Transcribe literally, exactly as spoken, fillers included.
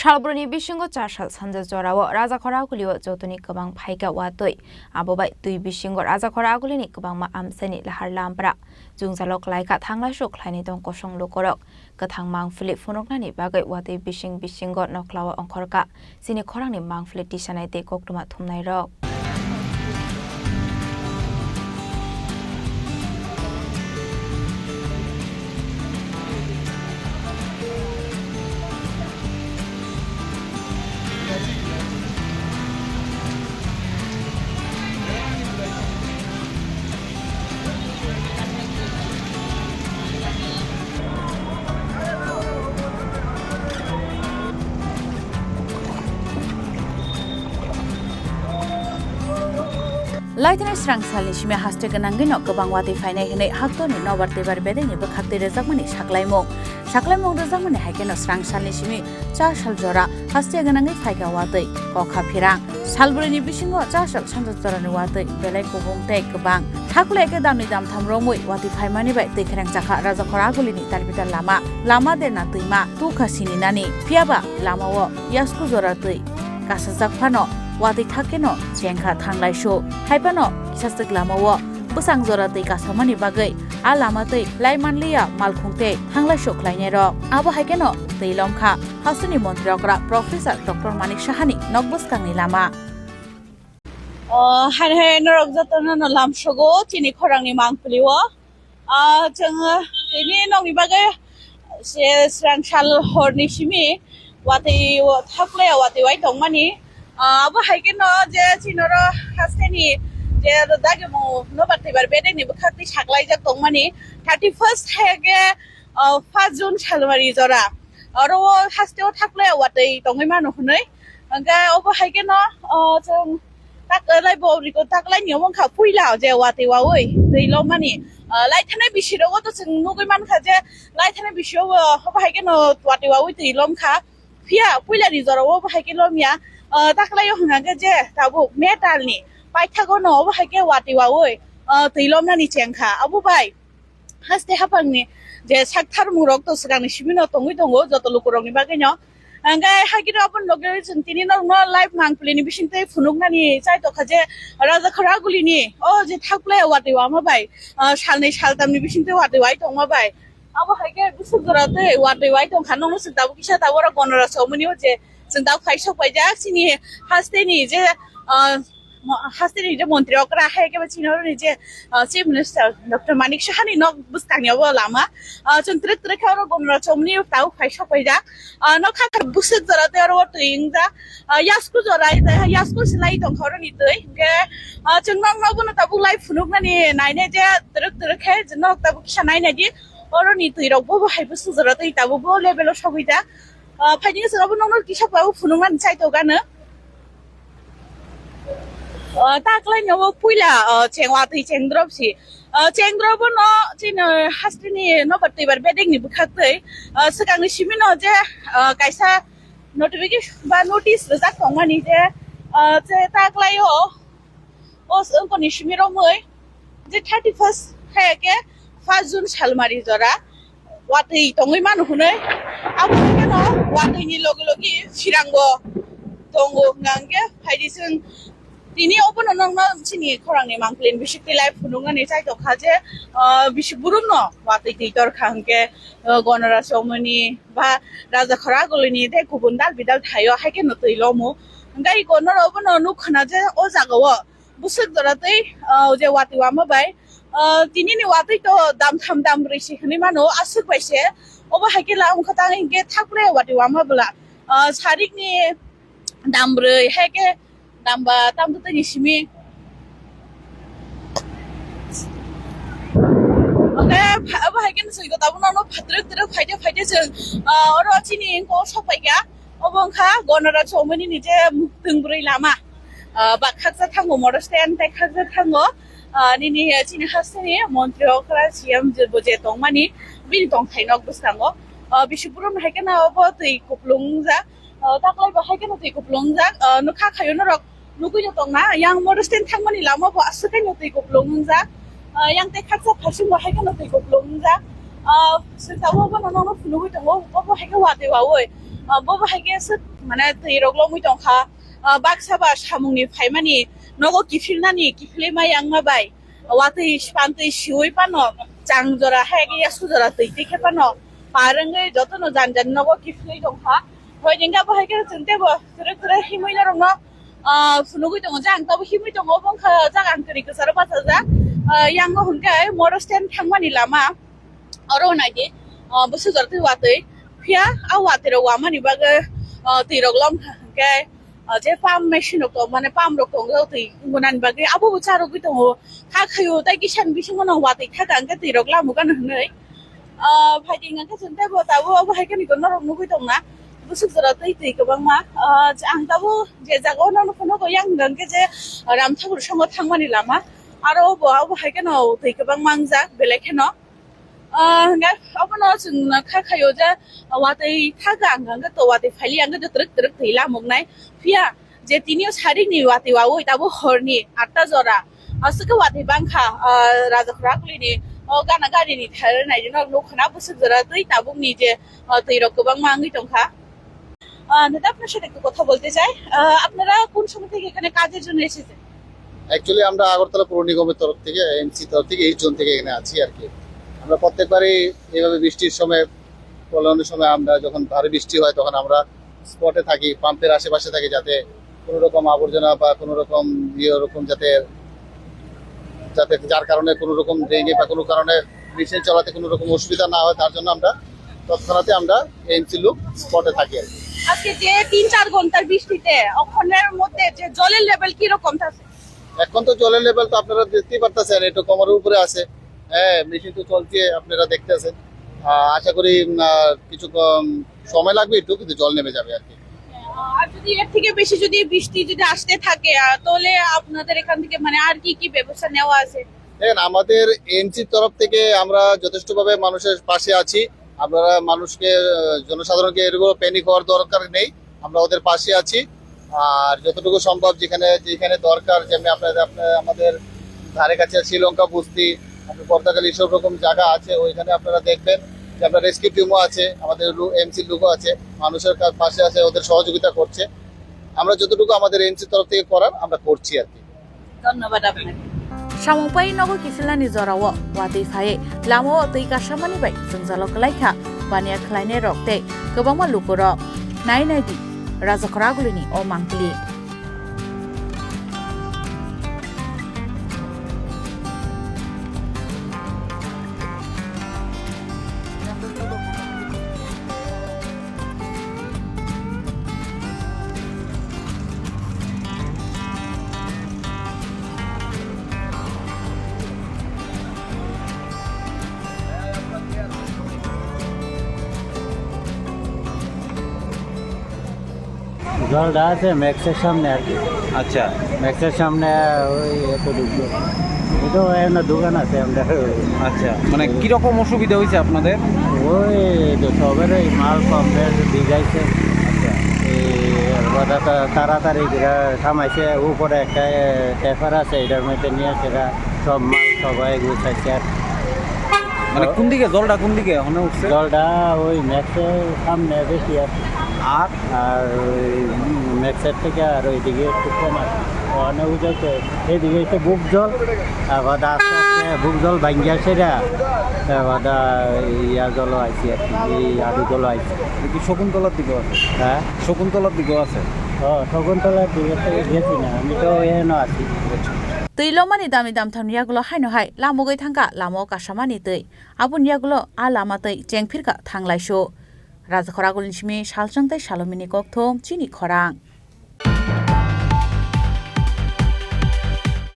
Salbroni bisingo char sal sanja jorao Rajakhor Agulio jotoni kwbang phaikha watwi. Abo bai twi bisingo Rajakhor Agulini kwbangma amchaini lahar lampra. Jwngjalo klaikha thanglaisu khlainai tong kosong lukorok. Kwthang mangpili phunuknani bagwi watwi bising bisingo noklao ongkhorkha. Chini khorangni mangpili tisanai tei koktwma thumnairok. Laithani srang salni simi haste gwnangwino kwbang watwi phainai hwnwi haktorni nobar twibari bedekni bwkhaktwi rwjakmani saklaimung. Saklaimung rwjakmani hai kheno srang salni simi char sal jora haste gwnangwi phaikha watwi kokha phirang. Salbroni bisingo char sal sanja jorani watwi belai kubung tei kwbang. Thaklai khe damni damtham romwi watwi phaimani bai twi khereng chakha Rajakhor Agulini tarbital lama. Lama dena twima tukha sini nani. Phiyaba lamao yasku jora twi kasajak phano watwi thakkeno chengkha thanglaisu. Haiphano kisaswk lamao bwsang jora twi kasamani bagwi a lama twi laimanliya malkhung tei thanglaisu khlainairok. Abo hai kheno twi lomkha hasteni montri okra Professor Doctor Manik Sahani nok bwskangni lama. O, hai hai norok jotono no lamsogo chini khorangni mangpili o. Ah, chwng, ah, tini nokni bagwi se srang sal horni simi watwi o thaklai watwi wai tongmani. Ah, abo hai kheno je chini oro hasteni je dagi mu nobar twibari bedekni bwkhaktwi saklaijak tongmani. Thirty first hai khe, ah, first June salmari jora. Oro o haste o thaklai watwi tongwi mano hwnwi. Hwnkhe obo hai kheno, ah, chwng tak, lai bo riko taklai ni omo wngkha puila je watwi wawi twi lomani. Ah, lai thanai bisi rogo to chwng nugwi mankha je lai thanai bisi o obo hai kheno watwi wawi twi lomkha. Phiya puila ni jora o obo hai khe lomya. Ah, taklai o hwnkha khe je tabuk metal ni paithago no obo hai khe watwi wawi, ah, twi lomnani chengkha. Abo bai haste haphangni je sak tharmung rok to swkangni simi no tongwi tongo joto lukurokni bagwi no. Hwnkhe hai khe aboni loge chwng tini norokno live mangpili ni bisingtwi phunuknani chai tokha je Rajakhor Agulini o je thaklai watwi wama bai, ah, salnwi saltamni bisingtwi watwi wai tongma bai. Abo hai khe bwswk jora twi watwi wai tongkha nokno chwng tabuk kisa tabuk oro Gonorok Chowmani o je chwng tabuk phai sok paijak chini hasteni je, ah, mo-, hasteni je montri okra hai khe chini oroni je, ah, Chief Minister Doctor Manik Sahani nok bwskangni obo lama. Ah, chwng twrwk twrwk khe oro Gonorok Chowmani tabuk phai sok paijak. Ah, nokha khe bwswk jora tei oro o twi wngjak. Ah, yasku jora, yasku se lai tongkha oroni twi. Hwnkhe, ah, chwng nokno bono tabuk lai phunuknani nainai je twrwk twrwk khe je nok tabuk kisa nainai di. Oroni twi rok bo bo hai bwswk jora twi tabuk bo level o sogwi jak. Ah, phaini swk abo nokno kisa tabuk phunuknani chai tokgano. Ah, taklai no puila, ah, cheng watwi cheng drop si. Ah, cheng drop no chini hasteni nobar twibari bedekni bwkhaktwi, ah, swkangni simi no je, ah, kaisa notification ba notice rwjak tongmani je, ah, je taklai o, o wngkoni simi romwi je thirty first hai khe first June salmari jora watwi tongwi mano hwnwi. Abo hai kheno watwini logi logi phirangbo tongo hwnkha hwnkhe phaidi chwng tini obono nokno chini khorangni mangpili ni bisingtwi live phunuknani chai tokha je, ah, bisi burumno watwi twi torkha hwnkhe, ah, Gonorok Chowmani ba Rajakhor Agulini tei kubun dal bidal thaio hai kheno twi lomo. Hwnkhe iko norok obono nuk khna je o jagao bwswk jora twi, ah, je watwi wama bai, ah, tinini watwi to dam tham dam brwi se hwnwi mano, aswk bai se. Obo hai khe la wngkha tang hinkhe thaklai watwi wama bwla, ah, sarikni dam brwi hai khe dam ba tam twtwi ni simi. Oke, pha-, obo hai khe swngwi tabuk nono phatrwk twrwk phaide phaide chwng, ah, oro chini wngkha o sok paikha. Obo wngkha Gonorok Chowmani ni je muktwng brwi lama. Ah, ba khaksa thango motor stand tei khaksa thango, ah, nini, eh, chini hasteni montri okra C M je bo je tongmani bini tongthai nok bwskango. Ah, bisi burum hai kheno obo twi kuplung wngjak. Ah, taklai bo hai kheno twi kuplung wngjak. Ah, nokha khayo norok nugwi no tongna yang motor stand thangmani lama bo aswk khe no twi kuplung wngjak. Ah, yang tei khaksa phasing bo hai kheno twi kuplung wngjak. Ah, sitao bo no nokno phunugwi tongo obo hai khe watwi wawi. Ah, bo bahai khe swk, mane, twi rok lomwi tong kha. Ah, baksa ba samung ni phaimani nogo kiphilnani, kiphilwi ma yang ma bai. Watwi pantwi siwi pano, chang jora hai khe yasu jora twi twi khe pano par wngwi jotono jan jan nogo kiphilwi tong kha. Hoi jengkha bo hai khe chwng teibo kwrwi kwrwi himwi norokno, ah, phunugwi tongo, jang tabuk himwi tongo, obo wngkha jaga ang kwrwi kwcharo bachajak. Ah, yango hwnkhe motor stand thangmani lama. Oro naidi, ah, bwswk jora twi watwi. Phiya a watwi rok wamani bagwi, ah, twi rok lom kha hwnkhe, ah, je pump machine rok tong, mane pump rok tongo twi wngnani bagwi abo bo charogwi tongo. Kha khaio tei kisa bisingo no watwi kha kha hwnkhe twi rok lamo gana hwnwi. Ah, phaidi hwnkhe chwng teibo tabuk abo hai khe norok nugwi tongna. Bwswk jora twi twi kwbangma. Ah, ang tabuk je jaga o nono phano yang hwnkhe je Ramthakur songo thangmani lama. Aro bo abo hai khe no twi kwbangma wngjak belai kheno. Ah, hwnkhe obono chwng kha khaio je watwi thaga hwnkhe to watwi phaili hwnkhe to twrwk twrwk twi lamuknai. Phiya je tini o sarik ni watwi wawi tabuk horni atta jora aswk khe watwi bangkha, ah, Rajakhor Akulini o gana gari ni thar naidi no nukha na bwswk jora twi tabuk ni je, ah, twi rok kwbangma wngwi tongkha. আহ, দাদা, আপনার সাথে একটু কথা বলতে চাই। আহ, আপনারা কোন সময় থেকে এখানে কাজের জন্য এসেছেন? অ্যাকচুয়ালি আমরা আগরতলা পৌর নিগমের তরফ থেকে, এএমসি তরফ থেকে, এই জোন থেকে এখানে আছি আর কি। আমরা প্রত্যেকবারই এইভাবে বৃষ্টির সময়, প্রলয়নের সময় আমরা যখন ভারী বৃষ্টি হয় তখন আমরা স্পটে থাকি, পাম্পের আশেপাশে থাকি, যাতে কোনো রকম আবর্জনা বা কোনো রকম ইয়ে ওরকম যাতে, যাতে যার কারণে কোনো রকম ড্রেনে বা কোনো কারণে মেশিন চালাতে কোনো রকম অসুবিধা না হয়, তার জন্য আমরা তৎক্ষণাৎ আমরা এএমসি লোক স্পটে থাকি আর কি। আজকে যে তিন চার ঘন্টার বৃষ্টিতে ওখানের মধ্যে যে জলের লেভেল কিরকম থাকে? এখন তো জলের লেভেল তো আপনারা দেখতেই পারতেছেন, একটু কমরের উপরে আছে। হ্যাঁ, মেশিন তো চলছে, আপনারা দেখতেছেন। আহ, আশা করি, উম, আহ, কিছু কম সময় লাগবে একটু, কিন্তু জল নেমে যাবে আর কি। আর যদি এর থেকে বেশি যদি বৃষ্টি যদি আসতে থাকে, আহ, তাহলে আপনাদের এখান থেকে মানে আর কি কি ব্যবস্থা নেওয়া আছে? দেখেন, আমাদের এএমসির তরফ থেকে আমরা যথেষ্টভাবে মানুষের পাশে আছি। আপনারা মানুষকে, আহ, জনসাধারণকে এর উপর প্যানিক হওয়ার দরকার নেই, আমরা ওদের পাশে আছি। আর যতটুকু সম্ভব যেখানে যেখানে দরকার, যেমনি আপনাদের, আপনার, আমাদের ধারে কাছে শ্রীলঙ্কা বস্তি, আপনার পর্দাকালী সব রকম জায়গা আছে, ওইখানে আপনারা দেখবেন যে আমরা রেস্কিউ টিমও আছে, আমাদের এএমসির লোকও আছে, মানুষের কা-, পাশে আছে, ওদের সহযোগিতা করছে। আমরা যতটুকু আমাদের এএমসির তরফ থেকে করার আমরা করছি আর কি। ধন্যবাদ আপনাকে। Samung pai nogo kiphilnani jorao watwi phai lamao twi kasamani bai jwngjalo kwlai kha baniya khlainai rok tei kwbangma lukurok. Nai nai di Rajakhor Agulini o mangpili. জলটা আছে ম্যাক্সের সামনে আর কি। আচ্ছা। ম্যাক্সের সামনে ওই এত ঢুকলো। এটা ওই একটা দোকান আছে আমরা। আচ্ছা, মানে কিরকম অসুবিধা হয়েছে আপনাদের? ওই তো সবের ওই মাল কম বেশ ভিজাইছে। আচ্ছা। এই ওটা তো তাড়াতাড়ি করে থামাইছে। উপরে একটা, এ, ট্যাপার আছে, এটার মধ্যে নিয়ে সেটা সব মাল সবাই গুছাইছে আর কি। মানে কোন দিকে, জলটা কোন দিকে ওখানে উঠছে? জলটা ওই ম্যাক্সের সামনে বেশি আছে। আর? আর ওই, উম, ম্যাক্সের থেকে আর ওইদিকে একটু কম আছে। ওখানে ওই যে তো, এইদিকে হচ্ছে বুক জল, তারপর আস্তে আস্তে বুক জল ভাঙ্গিয়া সেরা, তারপর ইয়া জল আইছে আর কি, এই আড়ু জল আইছে। এটা কি শকুন্তলার দিকেও আছে? হ্যাঁ? শকুন্তলার দিকেও আছে? ও, শকুন্তলার দিকে তো গেছি না, আমি তো এখানে আছি। Twi lomani dami damtham ni yagulo haino hai lamugwi thangkha lama o kasamani twi. Aboni yagulo a lama twi chengphirkha thanglaisu. Rajakhor Agulini simi Salchwng tei Salomini kokthum chini khorang.